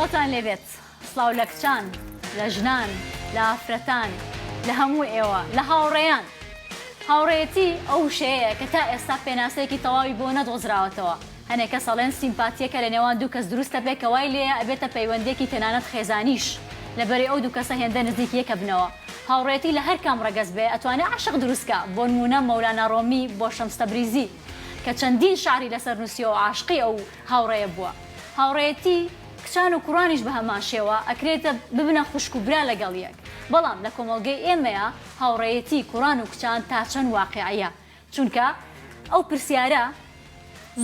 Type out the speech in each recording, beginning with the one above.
سڵاوتان لێبێت سڵاو لە کچان لە ژنان لە ئافرەتان لە هەموو ئێوە لە هاوڕێیان هاوڕێیەتی ئەو وشەیەیە کە تا ئێستا پێناسەیەکی تەواوی بۆ نەدۆزراوەتەوە هەنێ کەس ئەڵێن سیمپاتیەکە لە نێوان دوو کەس دروست ئەبێ کە وای لێیە ئەبێتە پەیوەندیەکی تەنانەت خێزانیش لەبەری ئەو دوو کەسە هێندە نزیک یەک ئەبنەوە. هاوڕێیەتی لە هەر کام ڕەگەز بێ ئەتوانێ عەشق دروست کا بۆنموونە مەولانا ڕۆمی بۆ شەمس تەبریزی کە چەندین شعری لەسەر نووسیوە و عاشقی ئەو هاوڕێیە بووە. هاوڕێیەتی کچان و کوڕانیش بە هەمان شێوە ئەکرێتە ببنە خوشک و برا لەگەڵ یەک. بەڵام لە کۆمەڵگەی ئێمەیا هاوڕێیەتی کوڕان و کچان تا چەند واقیعیە؟ چونکە ئەو پرسیارە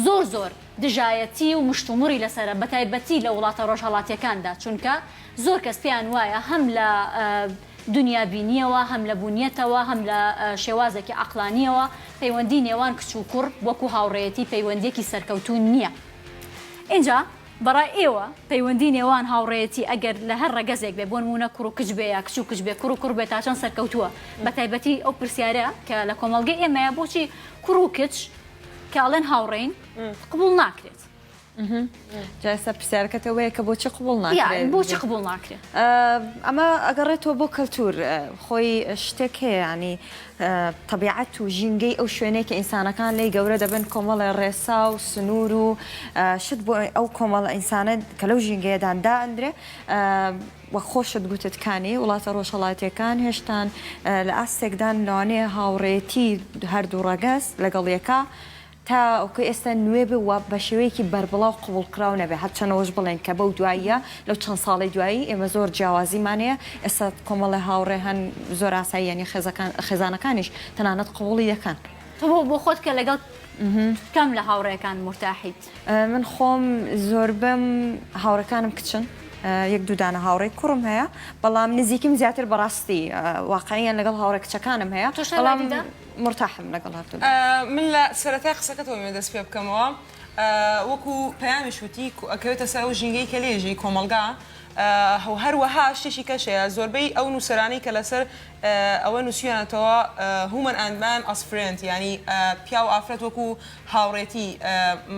زۆر زۆر دژایەتی و مشتومڕی لەسەرە بەتایبەتی لە وڵاتە ڕۆژهەڵاتیەکاندا چونکە زۆر کەس پێیان وایە هەم لە دونیابینیەوە هەم لە بونیەتەوە هەم لە شێوازێکی عەقڵانیەوە پەیوەندی نێوان کچ و کوڕ وەکو هاوڕێیەتی پەیوەندیەکی سەرکەوتوو نیە ئینجا بەڕای ئێوە پەیوەندی نێوان هاوڕێیەتی ئەگەر لە هەر ڕەگەزێک بێ بۆنموونە کوڕ و کچ بێ یا کچ و کچ بێ کوڕ و کوڕ بێ تا چەند سەرکەوتووە بەتایبەتی ئەو پرسیارە کە لە کۆمەڵگەی ئێمەیە بۆچی کوڕ و کچ کە ئەڵێن هاوڕێین قبوڵ ناکرێت؟ جا ئێستا پرسیارەکەت ئەوەیە کە بۆچی قبوڵ ناکرێت؟ بۆچی قبوڵ ناکرێت؟ ئەمە ئەگەڕێتەوە بۆ کەلتور خۆی شتێک هەیە ینی تەبیعەت و ژینگەی ئەو شوێنەی کە ئینسانەکان لێی گەورە دەبن کۆمەڵێ ڕێسا و سنوور و شت بۆ ئەو کۆمەڵە ئینسانە کە لەو ژینگەیەدان دائەندرێ وەک خۆشت گوتت کانی وڵاتە ڕۆژهەڵاتیەکان هێشتان لە ئاستێکدان لەوانەیە هاوڕێیەتی هەردوو ڕەگەز لەگەڵ یەکا تاوەکو ئێستا نوێ بێ و بە شێوەیەکی بەربڵاو قبوڵکراو نەبێ، هەرچەند ئەوەش بڵێین کە بەو دواییە لەو چەند ساڵەی دوایی ئێمە زۆر جیاوازیمان هەیە، ئێستا کۆمەڵێ هاوڕێ هەن زۆر ئاسایی یانی خێزەکان خێزانەکانیش تەنانەت قبوڵی دەکەن. تۆ بۆ خۆت کە لەگەڵ کام لە هاوڕێکان مورتاحیت؟ من خۆم زۆربەم هاوڕێکانم کچن، یەک دوو دانە هاوڕێی کوڕم هەیە، بەڵام نزیکیم زیاتر بەڕاستی واقعیەن لەگەڵ هاوڕێ کچەکانم هەیە، تۆش هەر بەڵام وای دیدە؟ مورتاحم لەگەڵ هەردوولا. من لە سەرەتای قسەکەتەوە ئەمەوێ دەست پێ بکەمەوە وەکو پەیامیش وتی ئەکەوێتە سەر ئەو ژینگەی کە لێی ژی کۆمەڵگا و هەروەها شتێکی کەش هەیە زۆربەی ئەو نووسەرانەی کە لەسەر ئەوە نووسیانەتەوە Woman and Man as Friend یانی پیاو ئافرەت وەکو هاوڕێتی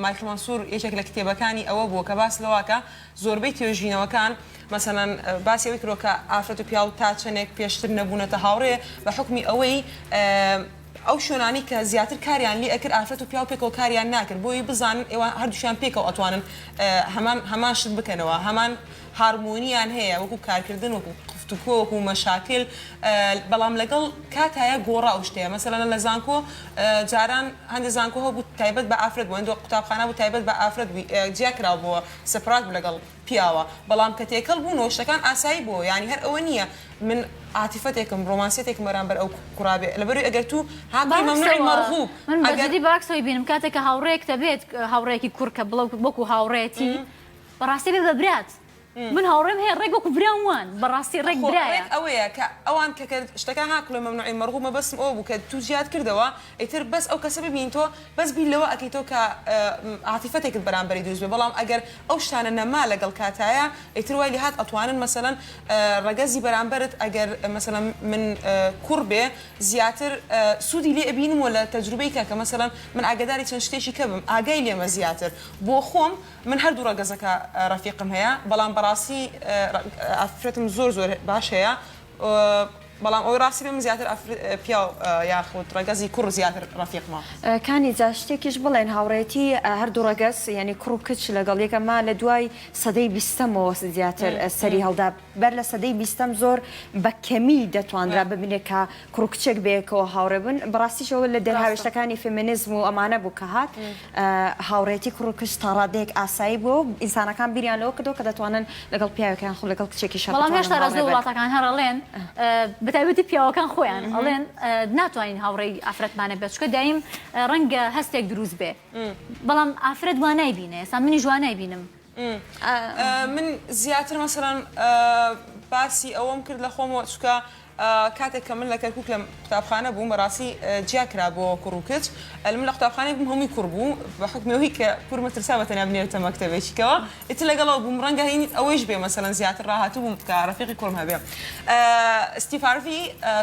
مایکل مەنسوور یەکێک لە کتێبەکانی ئەوە بووە کە باس لەوەکە زۆربەی توێژینەوەکان مەسەلەن باسی ئەوەی کردوە کە ئافرەت و پیاو تا چەندێک پێشتر نەبوونەتە هاوڕێ بە حوکمی ئەوەی ئەو شوێنانەی کە زیاتر کاریان لێ ئەکرد ئافرەت و پیاو پێکەوە کاریان ناکرد بۆی بزانن ئێوە هەردووکیان پێکەوە ئەتوانن هەمان هەمان شت بکەنەوە هەمان هارمۆنیان هەیە وەکو کارکردن وەکو گفتوگۆ وەکو مەشاکل بەڵام لەگەڵ کاتایە گۆڕا ئەو شتەیە مەسەلەن لە زانکۆ جاران هەندێک زانکۆ هەبوو تایبەت بە ئافرەت بوو هەندێک قوتابخانە بوو تایبەت بە ئافرەت بوو جیا کراوبووە separate بوو لەگەڵ پیاوە بەڵام کە تێکەڵ بوونەوە شتەکان ئاسایی بووە یانی هەر ئەوە نییە من عاتیفەتێکم ڕۆمانسیەتێکم بەرامبەر ئەو کوڕا بێ لەبەروی ئەگەر تو هاکڵی مەمنوعی بەعکسەوە مەڕغوب من بە ئەگەر جدی بەعکسەوەی بینم کاتێک کە هاوڕێیەکت ئەبێت هاوڕێیەکی کوڕ کە بڵێ وەکو هاوڕێیەتی بەڕاستی ئەبێ بە برات من هاوڕێم هەیە ڕێک وەکو برام وان بەڕاستی ڕێک خۆ برایە. ڕێک ئەوەیە کە ئەوان کە کە شتەکان هاکڵێ مەمنوعی مەڕغوب مەبەستم ئەوە بوو کە تو جیات کردەوە ئیتر بەس ئەو کەسە ببینی تۆ بەس بیر لەوە ئەکەیتەوە کە عاتیفەتێکت بەرامبەری دروست بێ بەڵام ئەگەر ئەو شتانە نەما لەگەڵ کاتایە ئیتر وای لێهات ئەتوانن مەسەلەن ڕەگەزی بەرامبەرت ئەگەر مەسەلەن من کوڕ بێ زیاتر سوودی لێ ئەبینم وە لە تەجروبەی کە کە مەسەلەن من ئاگاداری چەند شتێکی کە بم ئاگای لێمە زیاتر بۆ خۆم من هەردوو ڕەگەزەکە ڕەفیقم هەیە بەڵام بەڕاستی ئافرەتم زۆر زۆر باش هەیە بەڵام ئەوەی ڕاستی بێ من زیاتر پیاو یاخود ڕەگەزی کوڕ زیاتر ڕەفیقمە. کانی جا شتێکیش بڵێن هاوڕێیەتی هەردوو ڕەگەز یانی کوڕ و کچ لەگەڵ یەک ئەمە لە دوای سەدەی بیستەمەوە زیاتر سەری هەڵدا بەر لە سەدەی بیستەم زۆر بە کەمی دەتوانرا ببینێ کە کوڕ و کچێک بەیەکەوە هاوڕێ بن بەڕاستیش ئەوە لە دەرهاوێشتەکانی فێمێنیزم و ئەمانە بوو کە هات هاوڕێیەتی کوڕ و کچ تا ڕادەیەک ئاسایی بووە و ئینسانەکان بیریان لەوە کردەوە کە دەتوانن لەگەڵ پیاوێک یان خۆ لەگەڵ کچێکیشا بەڵام بتوانن هێشتا لە هاوڕێ زۆر بن. وڵاتەکان هەر ئەڵێن بەتایبەتی پیاوەکان خۆیان ئەڵێن ناتوانین هاوڕێی ئافرەتمان هەبێت چونکە دایم ڕەنگە هەستێک دروست بێ بەڵام ئافرەت وا نایبینێ ئێستا منیش وا نایبینم. من زیاتر مەسەلەن باسی ئەوەم کرد لە خۆمەوە چونکە کاتێک کە من لە کەرکوک لە قوتابخانە بووم بەڕاستی جیا کرابووەوە کوڕ و کچ من لە قوتابخانەی بووم هەمووی کوڕ بوو بە حوکمی ئەوەی کە پورمە ترسا بە تەنیا بنێرێتە مەکتەبێکیکەوە ئیتر لەگەڵەوە بووم ڕەنگە هین ئەوەیش بێ مەسەلەن زیاتر ڕاهاتوو بووم کە ڕەفیقی کوڕم هەبێ ستیڤ هارڤی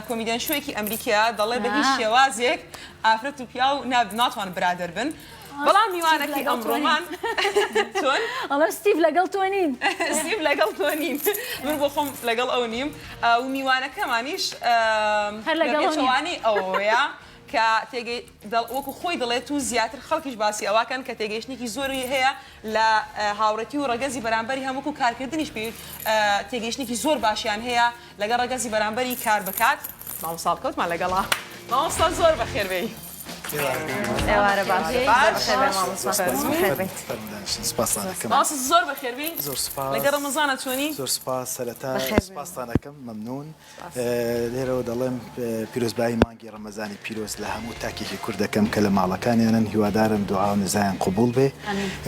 کۆمیدیان show ێکی ئەمریکیە دەڵێ بە هیچ شێوازێک ئافرەت و پیاو ناتوان برادەر بن. بەڵام میوانەکەی ئەمڕۆمان چۆن؟ ئەڵێم ستیڤ لەگەڵ تۆ نین. ستیڤ لەگەڵ تۆ نین. من بۆ خۆم لەگەڵ ئەو نیم و میوانەکەمانیش هەر لەگەڵ ئەو نییە. پێچەوانەی ئەوەیە کە تێگەی وەکو خۆی دەڵێت و زیاتر خەڵکیش باسی ئەوەکەن کە تێگەیشتنێکی زۆری هەیە لە هاوڕێتی و ڕەگەزی بەرامبەری هەم وەکو کارکردنیش پێی تێگەیشتنێکی زۆر باشیان هەیە لەگەڵ ڕەگەزی بەرامبەری کار بکات. مامۆستا هەڵکەوتمان لەگەڵا. مامۆستا زۆر بەخێر بێی. ئێوارە باش. مامۆستا زۆر بەخێر بێی. لەگەڵ ڕەمەزانە چۆنی؟ زۆر سوپاس. سەرەتا سوپاستان ئەکەم. مەمنوون. لێرەوە دەڵێم پیرۆزبایی مانگی ڕەمەزانی پیرۆز لە هەموو تاکێکی کورد دەکەم کە لە ماڵەکانیانن هیوادارم دوعا و نزایان قبوڵ بێ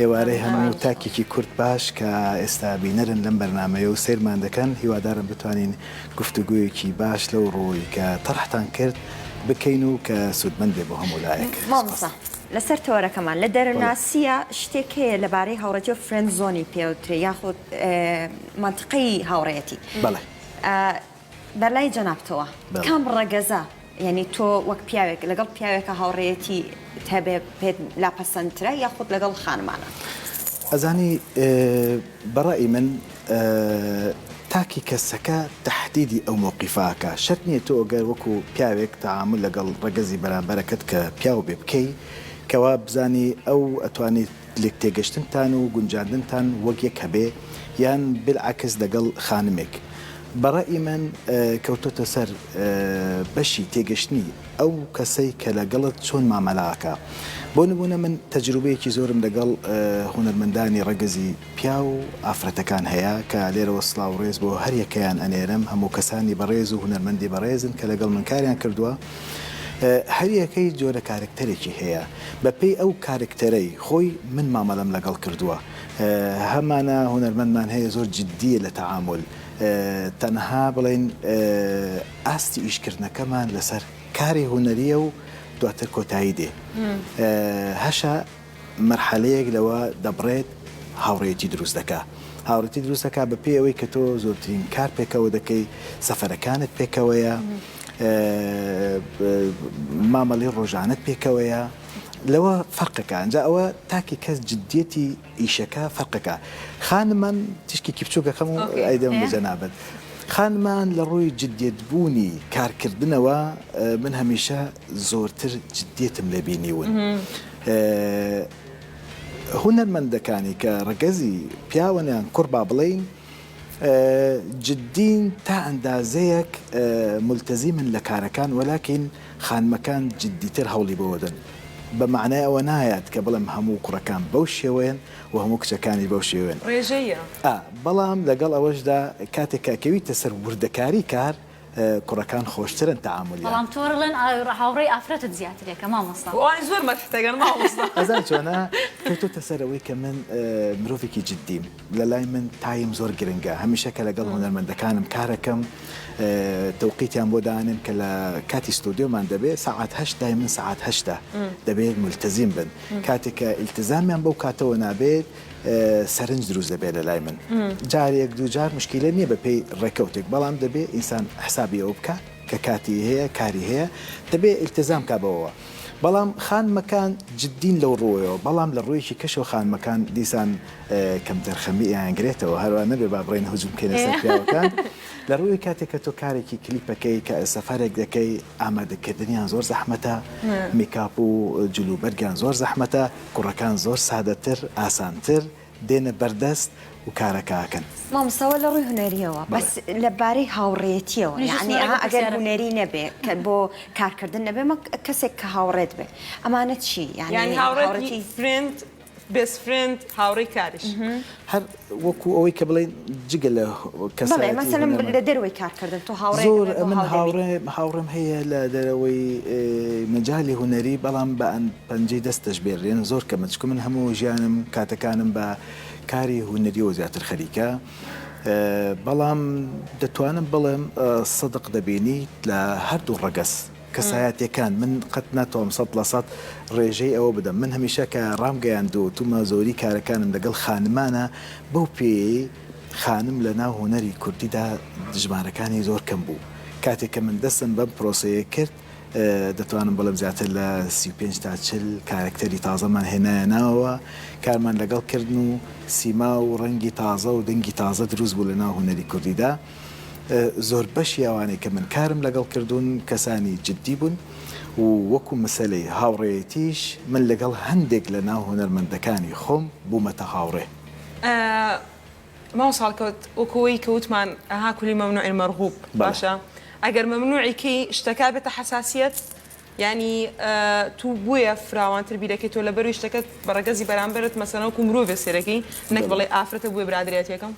ئێوارەی هەموو تاکێکی کورد باش کە ئێستا بینەرن لەم بەرنامەیە و سەیرمان دەکەن هیوادارم بتوانین گفتوگۆیەکی باش لەو ڕووەی کە تەرحتان کرد بکەین و کە سوودمەند بێ بۆ هەموو لایەک. مامۆستا لەسەر تەوەرەکەمان لە دەروناسییە شتێک هەیە لەبارەی هاوڕێتی و friend zone ی پێوترێ یاخود مەنتقەی هاوڕێیەتی. بەڵێ. بەلای جەنابتەوە کام ڕەگەزە یانی تۆ وەک پیاوێک لەگەڵ پیاوێکە هاوڕێیەتی هەبێ پێت لا پەسەندترە یاخود لەگەڵ خانمانە؟ ئەزانی بەڕەئی من تاکی کەسەکە تەحدیدی ئەو مەوقیفە ئەکا شەرت نیە تۆ گەر وەکو پیاوێک تەعامول لەگەڵ ڕەگەزی بەرامبەرەکەت کە پیاو بێ بکەی کەوا بزانی ئەو ئەتوانیت لێکتێگەشتنتان و گونجاندنتان وەک یەک هەبێ یان بالعکس لەگەڵ خانمێک. بە ڕەئی من کەوتۆتە سەر بەشی تێگەشتنی ئەو کەسەی کە لەگەڵت چۆن مامەلە ئەکا. بۆ نموونە من تەجروبەیەکی زۆرم لەگەڵ هونەرمەندانی ڕەگەزی پیاو و ئافرەتەکان هەیە کە لێرەوە سڵاو و ڕێز بۆ هەر یەکەیان ئەنێرم هەموو کەسانی بەڕێز و هونەرمەندی بەڕێزن کە لەگەڵ من کاریان کردووە. هەریەکەی جۆرە کارەکتەرێکی هەیە بەپێی ئەو کارەکتەرەی خۆی من مامەلەم لەگەڵ کردووە هەمانە هونەرمەندمان هەیە زۆر جدیە لە تەعامول تەنها بڵێین ئاستی ئیشکردنەکەمان لەسەر کاری هونەریە و دواتر کۆتایی دێ هەشە مەرحەلەیەک لەوە دەبڕێت هاوڕێیەتی دروست دەکا. هاوڕێتی دروست دەکا بە پێی ئەوەی کە تۆ زۆرترین کار پێکەوە دەکەی، سەفەرەکانت پێکەوەیە، مامەڵەی ڕۆژانەت پێکەوەیە، لەوە فەرقەکە. ئینجا ئەوە تاکی کەس جدیەتی ئیشەکە فەرقەکە. خانمان تیشکێکی بچووک ئەخەم و ئەیدەم بە جەنابت. خانمان لە ڕووی جدیەت بوونی کارکردنەوە من هەمیشە زۆرتر جدیەتم لێ بینیون. هونەرمەندەکانی کە ڕەگەزی پیاون یان کوڕ با بڵێین جدین تا ئەندازەیەک مولتەزیمن لە کارەکان وەلاکین خانمەکان جدیتر هەوڵی بۆ دەن بە مەعنای ئەوە نایات کە بڵێم هەموو کوڕەکان بەو شێوەیەن و هەموو کچەکانیش بەو شێوەیەن ڕێژەییە. ئا بەڵام لەگەڵ ئەوەشدا کاتێک کە ئەکەویتە سەر وردەکاری کار کوڕەکان خۆشترن تەعامولیان. بەڵام تۆ ڕڵێن هاوڕێی ئافرەتت زیاترێکە مامۆستا. ئەوانی زۆر مەدح دەگەن مامۆستا. ئەزانی چۆنە کەوتۆتە سەر ئەوەی کە من مرۆڤێکی جدیم لەلای من time زۆر گرنگە هەمیشە کە لەگەڵ هونەرمەندەکانم کارەکەم تەوقیتیان بۆ دانێم کە لە کاتی ستۆدیۆمان دەبێ سەعات هەشت لای من سەعات هەشتە دەبێت مولتەزیم بن کاتێک کە ئیلتزامیان بەو کاتەوە نابێت سەرنج دروست دەبێت لە لای من جارێک دووجار مشکیلە نییە بە پێی ڕێکەوتێک بەڵام دەبێ ئینسان حسابی ئەوە بکات کە کاتی هەیە کاری هەیە دەبێ ئیلتزام کا بەوەوە بەڵام خانمەکان جدین لەو ڕووەوە بەڵام لە ڕوویەکی کەشەوە خانمەکان دیسان کەمتەرخەمی ئەیانگرێتەوە هەروا نەبێ با بڕێین هجوم بکەینە سەر پیاوەکان لە ڕووی کاتێک کە تۆ کارێکی کلیپەکەی کە سەفەرێک دەکەی ئامادەکردنیان زۆر زەحمەتە میکاپ و جلوبەرگیان زۆر زەحمەتە کوڕەکان زۆر سادەتر ئاسانتر دێنە بەردەست و کارەکە ئەکەن. مامۆستا وە لە ڕووی هونەریەوە بەس لە بارەی هاوڕێیەتیەوە یانی ئەها ئەگەر هونەری نەبێ کە بۆ کارکردن نەبێ مە کەسێک کە هاوڕێت بێ ئەمانە چی یانی هاوڕێتی friend best friend هاوڕێی کاریش. هەر وەکو ئەوەی کە بڵێین جگە لە کەسایەتی مەسەلەن لە دەرەوەی کارکردن تۆ هاوڕێ زۆر من هاوڕێ هاوڕێم هەیە لە دەرەوەی مەجالی هونەری بەڵام بە پەنجەی دەست دەشبێرێن زۆر کەمە چونکە من هەموو ژیانم کاتەکانم بە کاری هونەریەوە زیاتر خەریکە بەڵام دەتوانم بڵێم سدق دەبینیت لە هەردوو ڕەگەز کەسایەتیەکان من قەت ناتوانم 100% ڕێژەی ئەوە بدەم من هەمیشە کە ڕامگەیاندووە وتومە زۆری کارەکانم لەگەڵ خانمانە بەو پێیەی خانم لە ناو هونەری کوردیدا ژمارەکانی زۆر کەم بوو کاتێک کە من دەستم بەم پرۆسەیە کرد. دەتوانم بڵێم زیاتر لە 35 تا 40 کارەکتەری تازەمان هێنایە ناوەوە، کارمان لەگەڵ کردن و سیما و ڕەنگی تازە و دەنگی تازە دروست بوو لەناو هونەری کوردیدا. زۆربەشی ئەوانەی کە من کارم لەگەڵ کردوون کەسانی جدی بوون و وەکو مەسەلەی هاوڕێیەتیش من لەگەڵ هەندێک لە ناو هونەرمەندەکانی خۆم بوومەتە هاوڕێ. مامۆستا هەڵکەوت وەکو ئەوەی کە وتمان ئەها کولی مەمنوع مەرغوب باشە ئەگەر مەمنوعی کەی شتەکە بێتە حەساسیەت یانی تو بۆیە فراوانتر بیرەکەیتەوە لەبەروی شتەکەت بە ڕەگەزی بەرامبەرت مەسەلەن وەکو مرۆڤێ سەیرەکەی نەک بڵێی ئافرەتە بۆیە برادەرایەتیەکەم.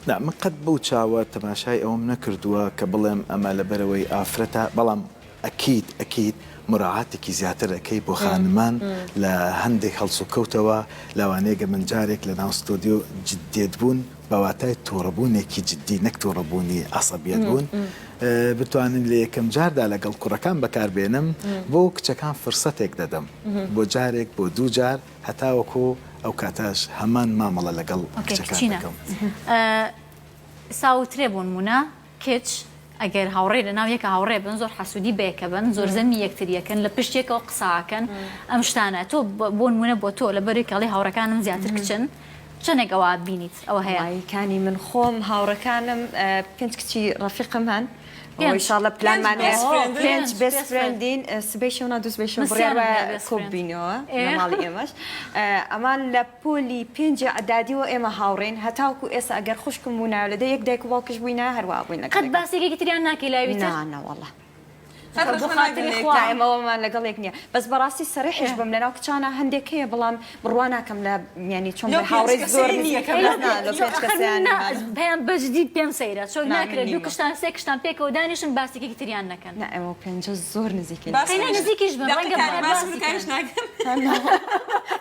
نا من قەت بەو چاوە تەماشای ئەوەم نەکردووە کە بڵێم ئەمە لەبەرئەوەی ئافرەتە بەڵام ئەکید ئەکید موراعاتێکی زیاتر ئەکەی بۆ خانمان لە هەندێک هەڵسوکەوتەوە لەوانەیە گەر من جارێک لەناو ستۆدیۆ جدیەت بوون بە واتای توڕەبوونێکی جدی نەک توڕەبوونی عەسەبیەت بوون بتوانم لە یەکەم جاردا لەگەڵ کوڕەکان بەکاربێنم بۆ کچەکان فرسەتێک دەدەم بۆ جارێک بۆ دووجار هەتاوەکو ئەو کاتەش هەمان مامەڵە لەگەڵ کچەکان دەکەم. ساوترێ بۆنمونە کچ ئەگەر هاوڕێ لەناو یەکە هاوڕێ بن زۆر حەسودی بەیەکە بن زۆر زەمی یەکتری یەکەن لە پشت یەکەوە قساکەن ئەم شتانە تۆ بۆنمونە بۆ تۆ لەبەرەی کەڵی هاوڕەکانم زیاتر کچن چەنێک ئەوە بینیت ئەوە هەیە؟ وەڵایی کانی من خۆم هاوڕێکانم پێنج کچی ڕەفیقم هەن ئیشاڵە پلانمان هەیە پێنج best friend ین سبەی شەو نا دووسبەی شەو بڕیار وایە کۆ ببینەوە لە ماڵی ئێمەش ئەمان لە پۆلی پێنجی ئەعدادیەوە ئێمە هاوڕێین هەتاوەکو ئێستا ئەگەر خوشکم بوونایە لە دە یەک دایک و باوکش بووینایە هەروا بووین لەگەڵ قەت باسی یەکێکی تریان ناکەی لای تر؟ نا نا وەڵا بۆ خاتری خوا نا ئێمە ئەوەمان لەگەڵ یەک نییە بەس بەڕاستی سەریحیش بم لەناو کچانا هەندێک هەیە بەڵام بڕوا ناکەم لە یانی چۆن بڵێ هاوڕێی زۆر نییە کە بەس نا لەو پێنج کەسەیان نا پێیان بەجدی پێم سەیرە چۆن ناکرێت دوو کچتان سێ کچتان پێکەوە دانیشن باسی یەکێکی تریان نەکەن. نا ئێمە پێنجە زۆر نزیکین. ئەی نا نزیکیش بن ڕەنگە باسی بکەن.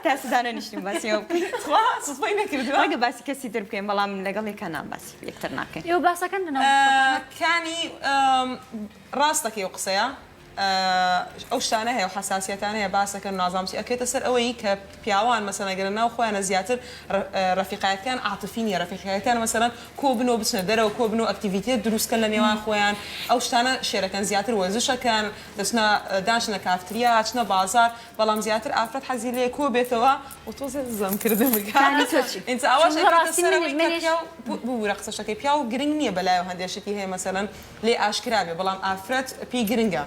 تا ئێستا دانەنیشتین باسی ئەوە بکەین. تخوا سوتفەی نەکردووە؟ ڕەنگە باسی کەسی تر بکەین بەڵام لەگەڵ یەکا نا باسی یەکتر ناکەین. ئێوە باسەکەن لەناو خۆتانا؟ کانی ڕاست دەکەی ئەو قسەیە ئەو شتانە هەیە و حەساسیەتانە هەیە باسەکەن و نازانم چی ئەکەوێتە سەر ئەوەی کە پیاوان مەسەلەن گەر لەناو خۆیانە زیاتر ڕەفیقایەتیان عاتفی نیە ڕەفیقایەتیان مەسەلەن کۆبنەوە بچنە دەرەوە کۆبنەوە activity دروست کەن لە نێوان خۆیان ئەو شتانە share ەکەن زیاتر وەرزشەکەن دەچنە دانشنە کافتریا ئەچنە بازاڕ بەڵام زیاتر ئافرەت حەزی لێیە کۆ بێتەوە و تۆزێ زەم کردن بکات کانی تۆ چی؟ ئینجا ئەوەش چونکە ئەکەوێتە ڕاستی سەر منیش ئەوەی کە منیش پیاو ببورە قسەشەکەی پیاو گرنگ نیە بەلایەوە هەندێ شتی هەیە مەسەلەن لێ ئاشکرا بێ بەڵام ئافرەت پێی گرنگە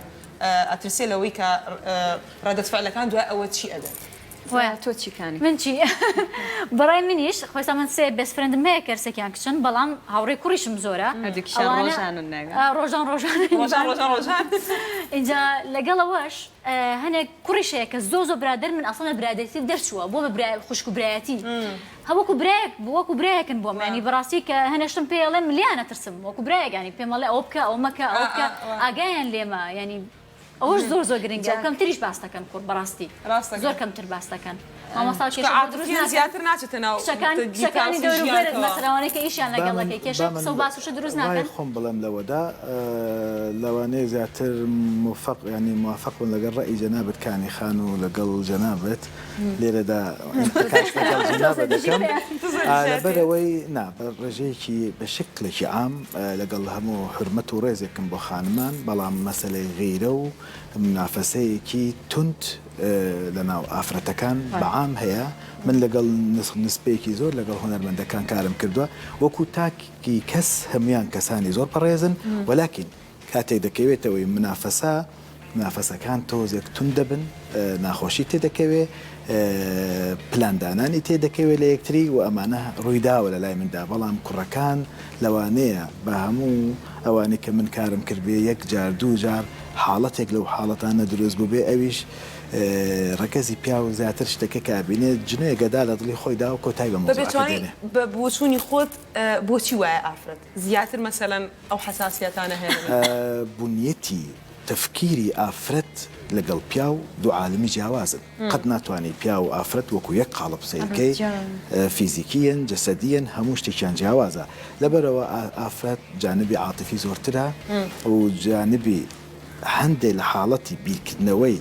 ئەترسێ لەوەی کە ڕەدەت فعلەکان دوای ئەوە چی ئەبێت. وایە تۆ چی کانی؟ من چی؟ بەڕای منیش خۆ ئێستا من سێ best friend م هەیە کەرسێکیان کچن بەڵام هاوڕێی کوڕیشم زۆرە هەردووکیشیان ئەوانە ڕۆژانن ناویان. ڕۆژان ڕۆژان ڕۆژان ڕۆژان ڕۆژان. ئینجا لەگەڵ ئەوەش هەنێک کوڕیش هەیە کە زۆر زۆر برادەر من ئەسڵەن لە برادەرێتی دەرچووە بووە بە برا خوشک و برایەتی هە وەکو برایەک وەکو برایەکن بۆم یانی بەڕاستی کە هەنێ شتم پێ ئەڵێن لێیان ئەترسم وەکو برایەک یانی پێم ئەڵێ ئەوە بکە ئەوە مەکە ئەوە بکە ئاگایان لێمە یانی ئەوەش زۆر زۆر گرنگە و کەمتریش باس دەکەن کوڕ بەڕاستی زۆر کەمتر باس دەکەن مامۆستا کێشە بۆ دروست ناکەن زیاتر ناچێتە ناو کچەکان کچەکانی دەوروبەرت مەسەلەن ئەوانەی کە ئیشیان لەگەڵ دەکەی کێشە قسە و باس و شت دروست ناکەن ڕای خۆم بڵێم لەوەدا لەوانەیە زیاتر موفەق یانی موافق بم لەگەڵ ڕەئی جەنابت کانی خان و لەگەڵ جەنابت لێرەدا انتقاش لەگەڵ جەنابت دەکەم لەبەرئەوەی نا بە ڕێژەیەکی بە شکلێکی عام لەگەڵ هەموو حورمەت و ڕێزێکم بۆ خانمان بەڵام مەسەلەی غیرە و منافەسەیەکی توند لەناو ئافرەتەکان بە عام هەیە من لەگەڵ نسبەیەکی زۆر لەگەڵ هونەرمەندەکان کارم کردووە وەکو تاکی کەس هەموویان کەسانی زۆر بەڕێزن وەلاکین کاتێک دەکەوێتەوەی منافەسە، منافەسەکان تۆزێک توند دەبن، ناخۆشی تێدەکەوێ، پلان دانانی تێدەکەوێ لە یەکتری و ئەمانە ڕوویداوە لە لای مندا، بەڵام کوڕەکان لەوانەیە بە هەموو ئەوانەی کە من کارم کردبێ یەک جار دوو جار حاڵەتێک لەو حاڵەتانە دروست بووبێ ئەویش ڕەگەزی پیاو زیاتر شتەکە کە ئەبینێ جنێک ئەدا لە دڵی خۆیدا و کۆتای بە بە مەوزوعەکە پێچەوانەی دێنێ. بە بۆچوونی خۆت بۆچی وایە ئافرەت زیاتر مەسەلەن ئەو حەساسیەتانە هەیە لەنێو. بنیەتی تەفکیری ئافرەت لەگەڵ پیاو دوو عالەمی جیاوازن قەت ناتوانی پیاو و ئافرەت وەکو یەک قاڵب سەیرکەی فیزیکیەن جەسەدیەن هەموو شتێکیان جیاوازە لەبەرئەوە ئافرەت جانبی عاتیفی زۆرترە و جانبی هەندێ لە حاڵەتی بیرکردنەوەی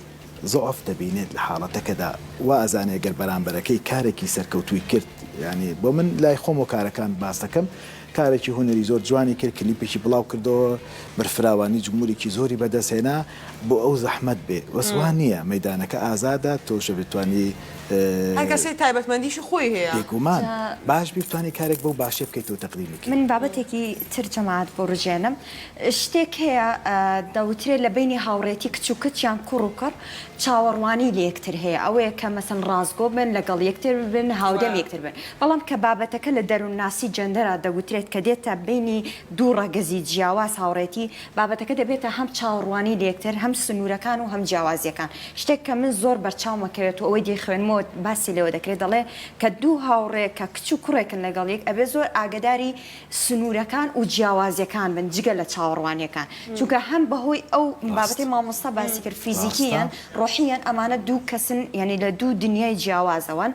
زوعف دەبینێت لە حاڵەتەکەدا وا ئەزانێ گەر بەرامبەرەکەی کارێکی سەرکەوتووی کرد یانی بۆ من لای خۆم و کارەکان باس دەکەم. کارێکی هونەری زۆر جوانی کرد، کلیپێکی بڵاو کردەوە، بەرفراوانی جموریکی زۆری بەدەست هێنا، بۆ ئەو زەحمەت بێ، بەس وا نییە، مەیدانەکە ئازادە، تۆش بتوانی. هەر کەسێ تایبەتمەندیی خۆی هەیە. بێگومان، باش بی بتوانی کارێک بەو باشیە بکەیتەوە تەقدیمی کەی. من بابەتێکی تر جەماعەت بوروژێنم، شتێک هەیە دەوترێ لە بەینی هاوڕێتی کچ و کچ یان کوڕ و کوڕ چاوەڕوانی لە یەکتر هەیە ئەوەیە کە مەسەن ڕاستگۆ بن لەگەڵ یەکتر بن هاودەم یەکتر بن بەڵام کە بابەتەکە لە دەروونناسی جێندەرا دەوترێت کە دێتە بەینی دوو ڕەگەزی جیاواز هاوڕێتی بابەتەکە دەبێتە هەم چاوەڕوانی لە یەکتر هەم سنوورەکان و هەم جیاوازییەکان شتێک کە من زۆر بەرچاومە کەوێت و ئەوەی دەیخوێنمەوە باسی لێوە دەکرێت دەڵێ کە دوو هاوڕێ کە کچ و کوڕێکن لەگەڵ یەک ئەبێ زۆر ئاگەداری سنوورەکان و جیاوازیەکان بن جگە لە چاوەڕوانیەکان چونکە هەم بەهۆی ئەو بابەتەی مامۆستا باسی کرد فیزیکیەن ڕۆحیەن ئەمانە دوو کەسن یانی لە دوو دنیای جیاوازەوەن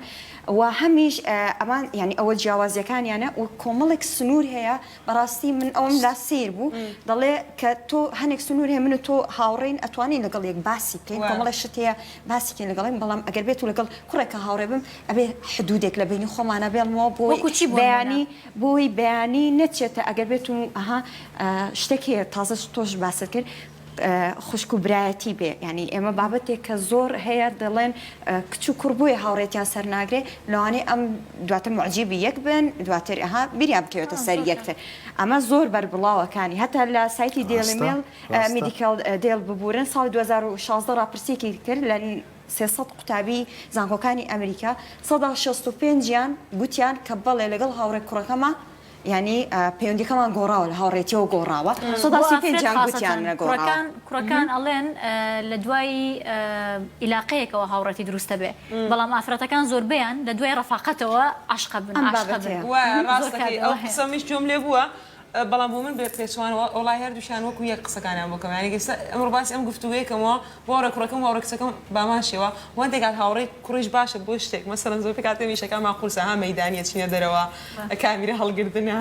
و هەمیش ئەمان یانی ئەوە جیاوازیەکانیانە و کۆمەڵێک سنوور هەیە بەڕاستی من ئەوم لا سەیر بوو دەڵێ کە تۆ هەنێک سنوور هەیە من و تۆ هاوڕێین ئەتوانین لەگەڵ یەک باسی بکەین کۆمەڵێک شت هەیە باسی کەین لەگەڵ یەک بەڵام ئەگەر بێت و لەگەڵ کوڕێکا هاوڕێ بم ئەبێ حدودێک لە بەینی خۆمانا بێڵمەوە بۆی وەکو چی بۆ نمونە؟ بەیانی بۆی بەیانی نەچێتە ئەگەر بێت و ئەها شتێک هەیە تازە تۆش باست کرد خوشک و برایەتی بێ یانی ئێمە بابەتێک کە زۆر هەیە دەڵێن کچ و کوڕ بۆیە هاوڕێتیان سەر ناگرێ لەوانەیە ئەم دواتر موعجیبی یەک بن دواتر ئەها بیریان بکەوێتە سەر یەکتر ئەمە زۆر بەربڵاوەکانی هەتا لە سایتی دێلی ڕاستە مێل ڕاستە. میدیکال دێل ببورن ساڵی 2016 ڕاپرسیەکی کرد لە 300 قوتابی زانکۆکانی ئەمریکا 65% یان گوتیان کە بەڵێ لەگەڵ هاوڕێ کوڕەکەما یانی پەیوەندیەکەمان گۆڕاوە لە هاوڕێتیەوە گۆڕاوە بۆ سەدا سی ئافرەت پێنجیان گوتیان خاسەتەن نەگۆڕاوە. کوڕەکان کوڕەکان ئەڵێن لە دوای ئیلاقەیەکەوە هاوڕێتی دروست دەبێ بەڵام ئافرەتەکان زۆربەیان لە دوای ڕەفاقەتەوە عەشقە بن ئەم عاشقە بن بابەتەیە. وایە زۆر ڕاست کات دەکەی ئەو ئەوە هەیە. قسەمیش گوێم لێ بووە بەڵام بۆ من بێ پێچەوانە وەڵای هەردووکیان وەکو یەک قسەکانیان بۆ کەم یانی ئێستا ئەمڕۆ باسی ئەم گفتوگۆیە کەمەوە بۆ هاوڕێ کوڕەکەم و هاوڕێ کچەکەم بامان شێوە و هەندێک کات هاوڕێی کوڕیش باشە بۆ شتێک مەسەلەن زۆربەی کات ئێمە ئیشەکانمان قورسە ها مەیدانیە چینە دەرەوە کامیرە هەڵگردنە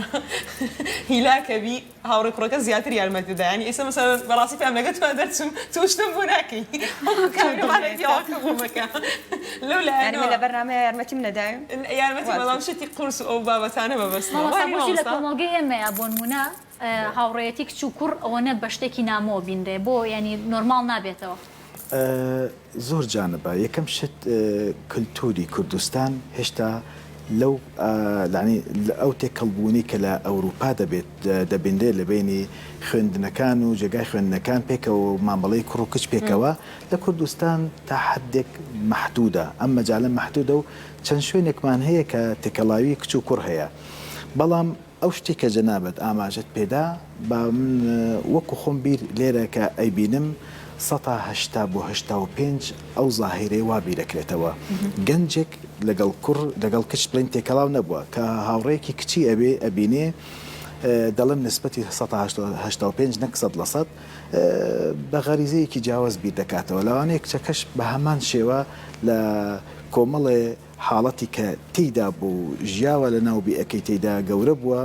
هیلاکە بی هاوڕێ کوڕەکە زیاتر یارمەتی دەدا یانی ئێستا مەسەلەن بەڕاستی پێیان دەگەت تۆ دەرچوم تۆ شتم بۆ ناکەی وەکو کامیرەمانێک پیاوەکە بۆ مەکە لەو یانی من لایەنەوە لە بەرنامەیە یارمەتیم نەداوی؟ یارمەتی بەڵام شتی قورس و ئەو بابەتانە مەبەستمە مامۆستا وانیە بۆچی لە مامۆستا؟ کۆمەڵگەی ئێمەیا بۆنمونە هاوڕێیەتی کچ و کوڕ ئەوەنە بە شتێکی نامۆ بینرێ بۆ یانی نۆرماڵ نابێتەوە؟ زۆر جانبە یەکەم شت کلتوری کوردستان هێشتا لەو یانی ئەو تێکەڵبوونەی کە لە ئەوروپا دەبێت دەبینرێت لە بەینی خوێندنەکان و جێگای خوێندنەکان پێکەوە و مامەڵەی کوڕ و کچ پێکەوە لە کوردستان تا حەدێک مەحدودە ئەم مەجالە مەحدودە و چەند شوێنێکمان هەیە کە تێکەڵاوی کچ و کوڕ هەیە بەڵام ئەو شتەی کە جەنابت ئاماژەت پێدا با من وەکو خۆم بیر لێرە کە ئەیبینم سەتا 80 بۆ 85 ئەو زاهیرەی وا بیرەکرێتەوە گەنجێک لەگەڵ کوڕ لەگەڵ کچ بڵێین تێکەڵاو نەبووە کە هاوڕێیەکی کچی ئەبێ ئەبینێ دەڵێم نسبەتی سەتا 85 نەک سەد لە سەد بە غەریزەیەکی جیاواز بیر دەکاتەوە لەوانەیە کچەکەش بە هەمان شێوە لە کۆمەڵێ حاڵەتی کە تێیدا بوو و ژیاوە لە ناو بیئەکەی تێیدا گەورە بووە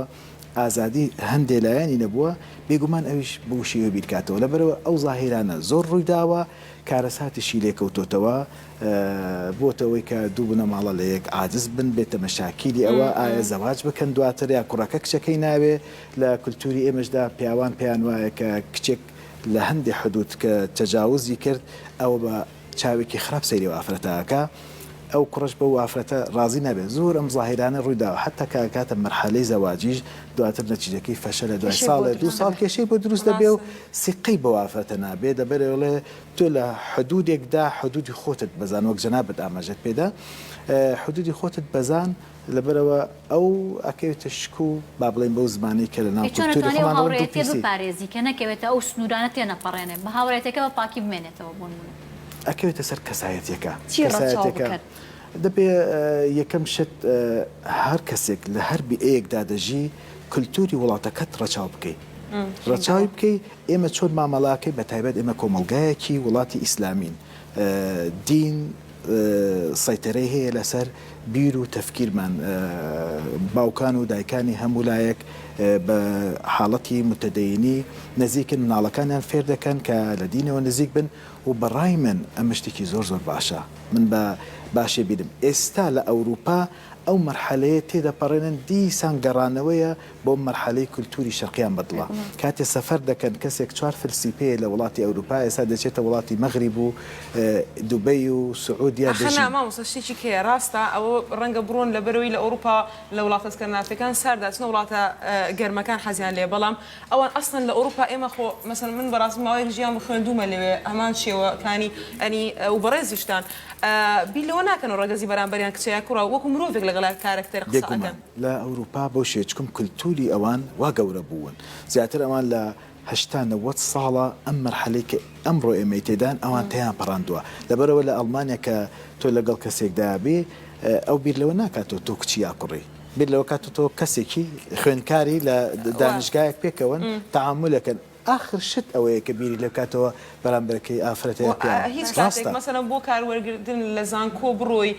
ئازادی هەندێ لایەنی نەبووە بێگومان ئەویش بەو شێوەیە بیرکاتەوە لەبەرئەوە ئەو زاهیرانە زۆر ڕوویداوە کارەساتیشی لێکەوتۆتەوە بۆتە ئەوەی کە دوو بنەماڵە لە یەک عاجز بن بێتە مەشاکیلی ئەوە ئایا زەواج بکەن دواتر یا کوڕەکە کچەکەی ناوێ لە کلتوری ئێمەشدا پیاوان پێیان وایە کە کچێک لە هەندێ حدود کە تەجاوزی کرد ئەوە بە چاوێکی خراپ سەیری ئەو ئافرەتە ئەکا ئەو کوڕەش بەو ئافرەتە ڕازی نابێت زۆر ئەم زاهیرانە ڕووی داوە حەتا کە ئەگاتە مەرحەلەی زەواجیش دواتر نەتیجەکەی فەشەلە دوای کێشەی بۆ ساڵێ دوو دروست ساڵ دەبێ. کێشەی بۆ دروست دەبێ و ڕاستە. سیقەی بەو ئافرەتە نابێ دەبەرێ ئەڵێ تۆ لە حدودێکدا حدودی خۆتت بەزان وەک جەنابت ئاماژەت پێدا حدودی خۆتت بەزان لەبەرئەوە ئەو ئەکەوێتە شک و با بڵێین بەو زمانەی کە لەناو ئەی چۆن کولتوری ئەتوانی ئەو خۆمان دەڵێن دوو هاوڕێیەتیە پیسی. بپارێزی کە نەکەوێتە ئەو سنوورانە تێنەپەڕێنێ بە هاوڕێیەتیەکە بە پاکی بمێنێتەوە بۆ نموونە؟ ئەکەوێتە سەر کەسایەتیەکە. چی ڕەچاو کەسایەتیەکە بکەن؟ دەبێ یەکەم شت هەر کەسێک لە هەر بیئەیەکدا دەژی کولتوری وڵاتەکەت ڕەچاو بکەی ڕەچاوی بکەی ئێمە چۆن مامەڵەکەی بە تایبەت ئێمە کۆمەڵگایەکی وڵاتی ئیسلامین دین سەیتەرەی هەیە لەسەر بیر و تەفکیرمان، باوکان و دایکانی هەموو لایەک. بە حاڵەتی متدەینی نزیکن مناڵەکانیان فێر دەکەن کە لە دینەوە نزیک بن و بە ڕای من ئەمە شتێکی زۆر زۆر باشە من بە باشێ بینم ئێستا لە ئەوروپا ئەو مەرحەلەیە تێدەپەڕێنن دیسان گەڕانەوەیە بۆ مەرحەلەی کولتوری شەرقیان بەدڵە کاتێ سەفەر دەکەن کەسێک چوار فلسی پێیە لە وڵاتی ئەوروپا ئێستا دەچێتە وڵاتی مەغریب و دوبەی و سعودیا ئەخە نا دەژین. مامۆستا شتێکی کەیە ڕاستە ئەوە ڕەنگە بڕۆن لەبەرئەوەی لە ئەوروپا لە وڵاتە سکەندنافیەکان ساردە ئەچنە وڵاتە گەرمەکان حەزیان لێیە بەڵام ئەوان ئەسڵەن لە ئەوروپا ئێمە خۆ مەسەلەن من بەڕاستی ماوەیەک ژیام و خوێندوومە لەوێ هەمان شێوەکانی ئەنی و بەڕێزیشتان بیر لەوە ناکەنەوە ڕەگەزی بەرامبەریان کچە یا کوڕە وەکو مرۆڤێک لەگەڵیا کارەکتەر قسە بێگومان ئەکەن. لە ئەوروپا بەو شێوەیە چکم کلتوری ئەوان وا گەورە بوون زیاتر ئەوان لە 80 90 ساڵە ئەم مەرحەلەی کە ئەمڕۆ ئێمەی تێدان ئەوان تێیان پەڕاندووە لەبەرئەوە لە ئەڵمانیا کە تۆ لەگەڵ کەسێکدا بی ئەو بیر لەوە ناکاتەوە تۆ کچی یا کوڕی بیر لەوە کاتەوە تۆ کەسێکی خوێندکاری لە دانشگایەک پێکەوەن تەعامولەکەن ئاخر شت ئەوەیە کە بیری لێ بکاتەوە بەرامبەرەکەی ئافرەتە یا پیاوە هیچ کاتێک ڕاستە. مەسەلەن بۆ کار وەرگرتن لە زانکۆ بڕۆی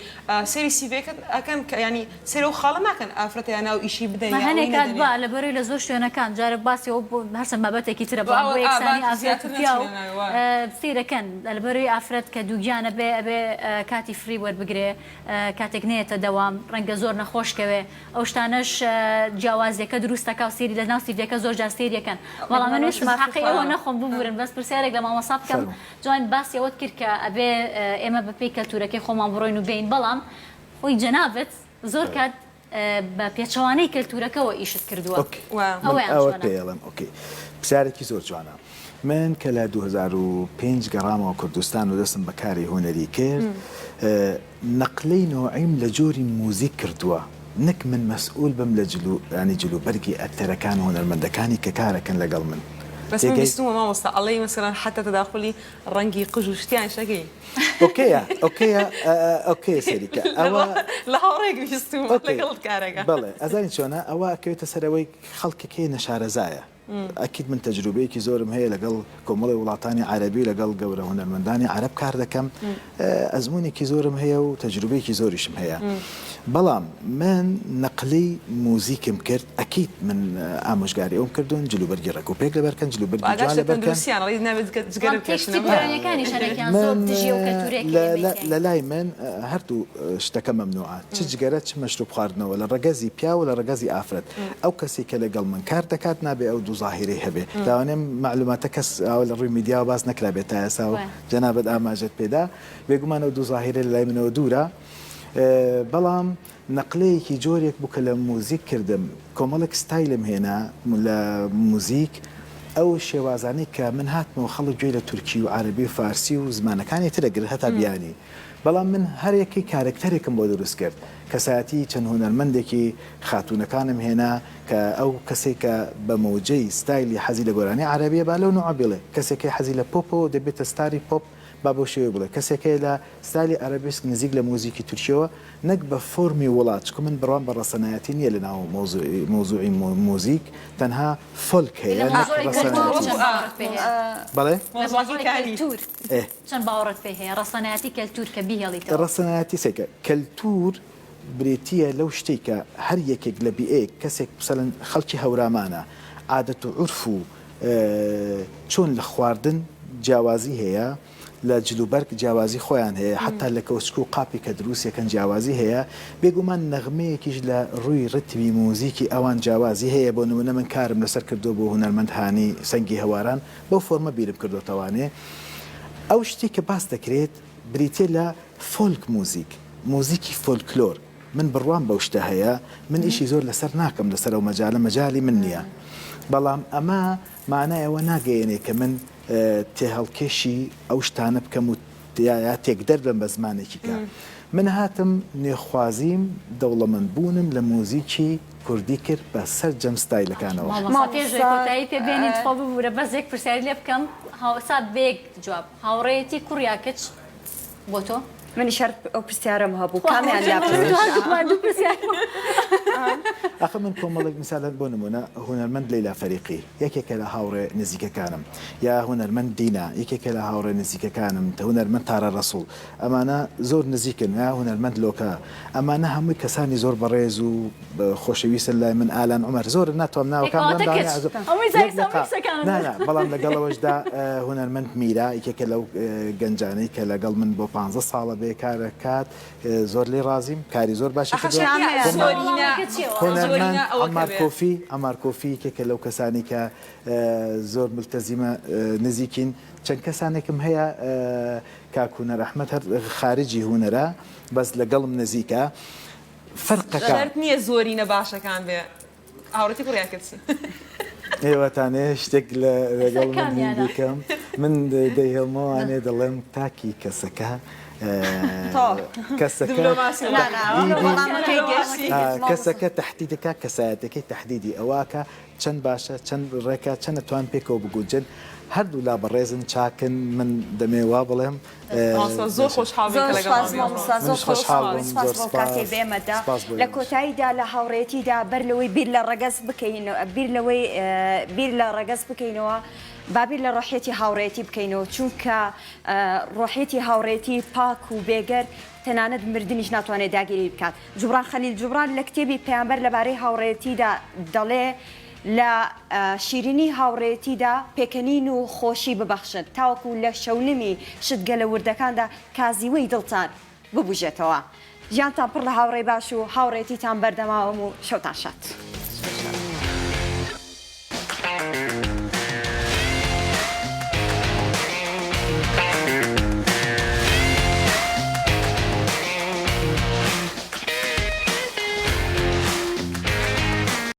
سەیری سیڤیەکەت ئەکەن کە یانی سەیری ئەو خاڵە ناکەن ئافرەتە یا ناو ئیشی بدەن ما یا هەنێ ئەوەی کات نەدەنێ. با لەبەرەوەی لە زۆر شوێنەکان جارێ باسی ئەوە بۆ هەرچەند بابەتێکی ترە با بەڵام بۆ ئا با یەکسانی ئافرەت زیاتر و پیاو نەچینە ناوی وا. سەیرەکەن لەبەرەوەی ئافرەت کە دووگیانە بێ ئەبێ کاتی free وەربگرێ کاتێک نەیەتە دەوام ڕەنگە زۆر نەخۆش کەوێ ئەو شتانەش جیاوازیەکە دروست دەکا و سەیری لەناو سیڤیەکە زۆر جار سەیریەکەن بەڵام من ویستم حەقی ئێوە نەخۆم ببورن بەس پرسیارێک لە مامۆستا بکەم جوان باسی ئەوەت کرد کە ئەبێ ئێمە بەپێی کەلتورەکەی خۆمان بڕۆین و بێین بەڵام خۆی جەنابت زۆر کات بە پێچەوانەی کەلتورەکەوە ئیشت کردووە ئەوەیان چۆنە؟ ئۆکەی پرسیارێکی زۆر جوانە من کە لە 2005 گەڕامەوە کوردستان و دەستم بە کاری هونەری کرد نەقلەی نۆعیم لە جۆری موزیک کردووە نەک من مەسئول بم لە جل و یانی جل و بەرگی ئەکتەرەکان و هونەرمەندەکانی کە کارەکەن لەگەڵ من بەس من تێگەی؟ بیستومە مامۆستا ئەڵێی مەسەلەن حەتا تەداخولی ڕەنگی قژ و شتیانیش ئەکەی. ئۆکەیە ئۆکەیە ئۆکەیە سەیری کە ئەوە لە هاوڕێیەک بیستومە ئۆکەی لەگەڵت کارەکا. بەڵێ ئەزانی چۆنە ئەوە ئەکەوێتە سەر ئەوەی خەڵکەکەی نەشارەزایە ئەکید من تەجروبەیەکی زۆرم هەیە لەگەڵ کۆمەڵی وڵاتانی عەرەبی و لەگەڵ گەورە هونەرمەندانی عەرەب کار دەکەم ئەزموونێکی زۆرم هەیە و تەجروبەیەکی زۆریشم هەیە بەڵام من نەقلی موزیکم کرد ئەکید من ئامۆژگاری ئەوم کردوون جلوبەرگی ڕێک و پێک لەبەرکەن جلوبەرگی جوان لەبەرکەن من لە لای من هەردوو شتەکە مەمنوعە چ جگەرە چ مەشروب خواردنەوە لە ڕەگەزی پیاو و لە ڕەگەزی ئافرەت ئەو کەسەی کە لەگەڵ من کار دەکات نابێ ئەو دوو زاهیرەی هەبێ لەوانەیە ئەم مەعلوماتە کەس ئاوا لە ڕووی میدیاوە باس نەکرابێت تا ئێستا و جەنابت ئاماژەت پێدا بێگومان ئەو دوو زاهیرە لە لای منەوە دوورە بەڵام نەقلەیەکی جۆرێک بوو کە لە موزیک کردم کۆمەڵێک ستایلم هێنا لە موزیک ئەو شێوازانەی کە من هاتمەوە خەڵک گوێی لە تورکی و عەرەبی و فارسی و زمانەکانی ترە گرت هەتا بیانی بەڵام من هەر یەکەی کارەکتەرێکم بۆ دروست کرد کەسایەتی چەند هونەرمەندێکی خاتوونەکانم هێنا کە ئەو کەسەی کە بە مەوجەی ستایلی حەزی لە گۆرانی عەرەبیە با لەو نوعە بیڵێ، کەسێک هەیە حەزی لە پۆپە و دەبێتە ستاری پۆپ با بەو شێوەیە بڵێ، کەسێک هەیە لە ستایلی ئەرەبیسک نزیک لە موزیکی تورکیەوە نەک بە فۆرمی وڵات، چونکە من بڕوام بە ڕەسەنایەتی نییە لە ناو مەوزوعی موزیک تەنها فۆلک لە هەیە نەک مەوزوعی کەلتوور ڕەسەنایەتی. چەند باوەڕت پێ هەیە؟ بەڵێ؟ لە مەوزوعی کەلتوور ئێ. چەند باوەڕت پێ هەیە؟ ڕەسەنایەتی کەلتوور کە بیهێڵیتەوە. ڕەسەنایەتی سەیرکە کەلتوور بریتییە لەو شتەی کە هەر یەکێک لە بیئەیەک کەسێک مەسەلەن خەڵکی هەورامانە عادەت و عورف و چۆن لە خواردن جیاوازی هەیە لە جلوبەرگ جیاوازی خۆیان هەیە حەتا لە کەوچک و قاپی کە دروستیەکەن جیاوازی هەیە بێگومان نەغمەیەکیش لە ڕووی ڕتمی موزیکی ئەوان جیاوازی هەیە بۆ نمونە من کارم لەسەر کردووە بۆ هونەرمەند هانی سەنگی هەواران بەو فۆرمە بیرم کردۆتەوانێ ئەو شتەی کە باس دەکرێت بریتیە لە فۆلک موزیک، موزیکی فۆلکلۆر، من بڕوام بەو شتە هەیە، من ئیشی زۆر لەسەر ناکەم لەسەر ئەو مەجالە مەجالی من نیە، بەڵام ئەمە مانای ئەوە ناگەیەنێ کە من تێهەڵکێشی ئەو شتانە بکەم و یا تێکدەر بم بە زمانێکی کە من هاتم نوێخوازیم دەوڵەمەند بوونم لە موزیکی کوردی کرد بە سەرجەم ستایلەکانەوە. مامۆستا پێش ئەوەی کۆتایی پێ بێنین تخوا ببورە بەس یەک پرسیاری لێ بکەم هاوسا بە یەک جواب. هاوڕێیەتی کوڕ یا کچ بۆ تۆ؟ منیش هەر ئەو پرسیارەم هەبوو کامیان لا ئەخە من کۆمەڵێک میسالەن بۆ نمونە هونەرمەند لەیلا فەریقی یەکێکە لە هاوڕێ نزیکەکانم یا هونەرمەند دینا یەکێکە لە هاوڕێ نزیکەکانم هونەرمەند تارا ڕەسوڵ ئەمانە زۆر نزیکن یا هونەرمەند لۆکە ئەمانە هەمووی کەسانی زۆر بەڕێز و خۆشەویستن لای من ئالان عومەر زۆرن ناتوانم ناوەکان بڵێم کەواتە کچ هەمووی یەک زایسە دەقە هەمووی قسەکانت نا نا بەڵام لەگەڵەوەشدا هونەرمەند میرا یەکێکە لەو گەنجانەی کە لەگەڵ من بۆ پانزە ساڵە بێ کارە کات زۆر لێی ڕازیم کاری زۆر باشی ئەخە کردووە شەرت نییە کامیان؟ زۆرینە وەڵامەکە چییە وەڵام هونەرمەند زۆرینە ئەوەکە عەمار بێ. کۆفی عەمار کۆفی یەکێکە لەو کەسانەی کە زۆر ملتەزیمە نزیکین چەند کەسانێکم هەیە کاک هونەر ئەحمەد هەر خارجی هونەرە بەس لەگەڵم نزیکە فەرقەکە. شەرت نییە زۆرینە باشەکان بێ هاوڕێتی کوڕ یان کچ. ئێوەتانێ شتێک لەگەڵ من کامیانە؟ بیکەم من دەیهێڵمەوە ئەنێ دەڵێم تاکی کەسەکە کەسەکە دبلۆماسی نا نا تەحدیدی وەڵامەکەی گشت کەسەکە تەحدیدەکە کەسایەتەکەی تەحدیدی ئەوەکە چەند باشە چەند ڕێکە چەند ئەتوان پێکەوە بگونجێن هەردوولا بەڕێزن چاکن من دەمێ وا بڵێم مامۆستا زۆر خۆشحاڵ بووین زۆر کە لەگەڵمان سوپاس بووی مامۆستا ئەمڕۆ. زۆر منیش خۆشحاڵ خۆشحاڵ بووین بووم سوپاس زۆر بۆ کاتەی سوپاس بە ئێمەدا سوپاس بۆ لە ئێوەش. کۆتاییدا لە هاوڕێیەتیدا بەر لەوەی بیر لە ڕەگەز بکەین بیر لەوەی بیر لە ڕەگەز بکەینەوە با بیر لە ڕۆحیەتی هاوڕێیەتی بکەینەوە چونکە ڕۆحیەتی هاوڕێیەتی پاک و بێگەرد تەنانەت مردنیش ناتوانێت داگیری بکات جوبران خەلیل جوبران لە کتێبی پەیامبەر لەبارەی هاوڕێیەتیدا دەڵێ لە شیرینی هاوڕێیەتیدا پێکەنین و خۆشی ببەخشن تاوەکو لە شەونمی شتگەلە وردەکاندا کازیوەی دڵتان ببوژێتەوە. ژیانتان پڕ لە هاوڕێی باش و هاوڕێیەتیتان بەردەماوەم و شەوتان شاد.